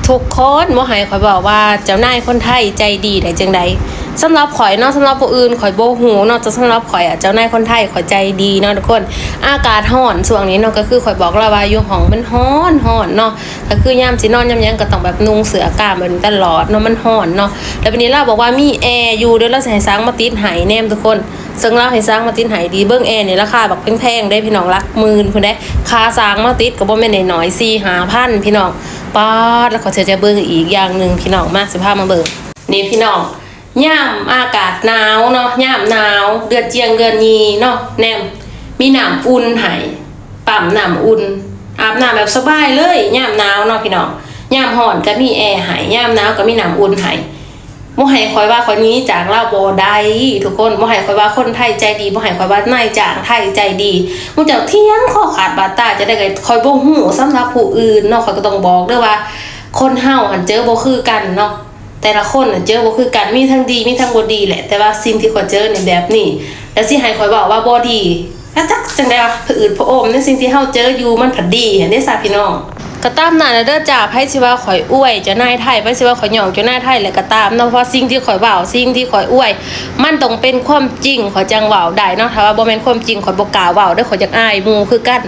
ທຸກຄົນບໍ່ໃຫ້ຂ້ອຍເວົ້າວ່າເຈົ້ານາຍຄົນໄທໃຈດີໄດ້ຈັ່ງໃດ. ສຳລັບຂ້ອຍເນາະ, ສຳລັບຜູ້ອື່ນຂ້ອຍບໍ່ຮູ້ເນາະ, ແຕ່ສຳລັບຂ້ອຍອະ ເຈົ້ານາຍຄົນໄທຂ້ອຍໃຈດີເນາະທຸກຄົນ. ອາກາດຮ້ອນຊ່ວງນີ້ເນາະ, ກໍຄືຂ້ອຍບອກລາວວ່າຢູ່ຫ້ອງມັນຮ້ອນໆເນາະ, ກໍຄືຍາມຊິນອນຍາມຫຍັງກໍຕ້ອງແບບນຸ່ງເສື້ອກ້າມແບບນີ້ຕະຫຼອດເນາະ, ມັນຮ້ອນເນາະ. ແລ້ວບັດນີ້ລາວບອກວ່າມີແອຢູ່, ດຽວລາວຊິໃຫ້ຊ່າງມາຕິດໃຫ້ແນມທຸກຄົນ. ເຊິ່ງລາວໃຫ້ຊ່າງມາຕິດໃຫ້. ດີເບິ່ງແອນີ້ລາຄາບັກແພງໆເດ້ພີ່ນ້ອງ, ຫຼັກໝື່ນພຸ້ນເດ້. ຄ່າຊ່າງມາຕິດກໍບໍ່ແມ່ນນ້ອຍໆ ສີ່ຫ້າພັນພີ່ນ້ອງ. ປາດ ແລ້ວຂ້ອຍຊິເບິ່ງອີກຢ່າງໜຶ່ງພີ່ນ້ອງ, ມາ ຊິພາມາເບິ່ງ. ນີ້ພີ່ນ້ອງ, ຍາມອາກາດໜາວເນາະ, ຍາມໜາວ ເດືອນຈຽງເດືອນຍີ່ເນາະ, ແນມ ມີນ້ຳອຸ່ນໃຫ້, ປ້ຳນ້ຳອຸ່ນ, ອາບນ້ຳແບບສະບາຍເລີຍ. ຍາມໜາວເນາະພີ່ນ້ອງ, ຍາມຮ້ອນກໍມີແອໃຫ້, ຍາມໜາວກໍມີນ້ຳອຸ່ນໃຫ້. ບໍ່ໃຫ້ຂ້ອຍວ່າຂ້ອຍໜີຈາກລາວບໍ່ໄດ້ທຸກຄົນ, ບໍ່ໃຫ້ຂ້ອຍວ່າຄົນໄທໃຈດີ, ບໍ່ໃຫ້ຂ້ອຍວ່ານາຍຈ້າງໄທໃຈດີ. ໝູ່ເຈົ້າຖຽງຄໍຂາດບາດຕາຈະໄດ້ ຂ້ອຍບໍ່ຮູ້. ສຳລັບຜູ້ອື່ນເນາະ, ຂ້ອຍກໍຕ້ອງບອກເດີວ່າ ຄົນເຮົາຫັ້ນເຈີບໍ່ຄືກັນເນາະ, ແຕ່ລະຄົນຫັ້ນເຈີບໍ່ຄືກັນ, ມີທັງດີ ມີທັງບໍ່ດີແຫຼະ. ແຕ່ວ່າສິ່ງທີ່ຂ້ອຍເຈີນີ້ແບບນີ້ ແລ້ວຊິໃຫ້ຂ້ອຍເວົ້າວ່າບໍ່ດີ ກະຈັກຈັ່ງໃດວະ, ຜະອືດຜະອົມໃນສິ່ງທີ່ເຮົາເຈີຢູ່ມັນພັດດີຫັ້ນເດ້ຊະພີ່ນ້ອງ. ກໍຕາມນັ້ນແຫຼະເດີຈ້າ, ໃຜຊິວ່າຂ້ອຍອວຍເຈົ້ານາຍໄທ, ໃຜຊິວ່າຂ້ອຍຍ້ອງເຈົ້ານາຍໄທແຫຼະກໍຕາມເນາະ, ເພາະວ່າສິ່ງທີ່ຂ້ອຍເວົ້າ ສິ່ງທີ່ຂ້ອຍອວຍ ມັນຕ້ອງເປັນຄວາມຈິງ ຂ້ອຍຈັ່ງເວົ້າໄດ້ເນາະ. ຖ້າວ່າບໍ່ແມ່ນຄວາມຈິງ ຂ້ອຍບໍ່ກ້າເວົ້າເດີ, ຂ້ອຍຢາກອາຍໝູ່ຄືກັນ.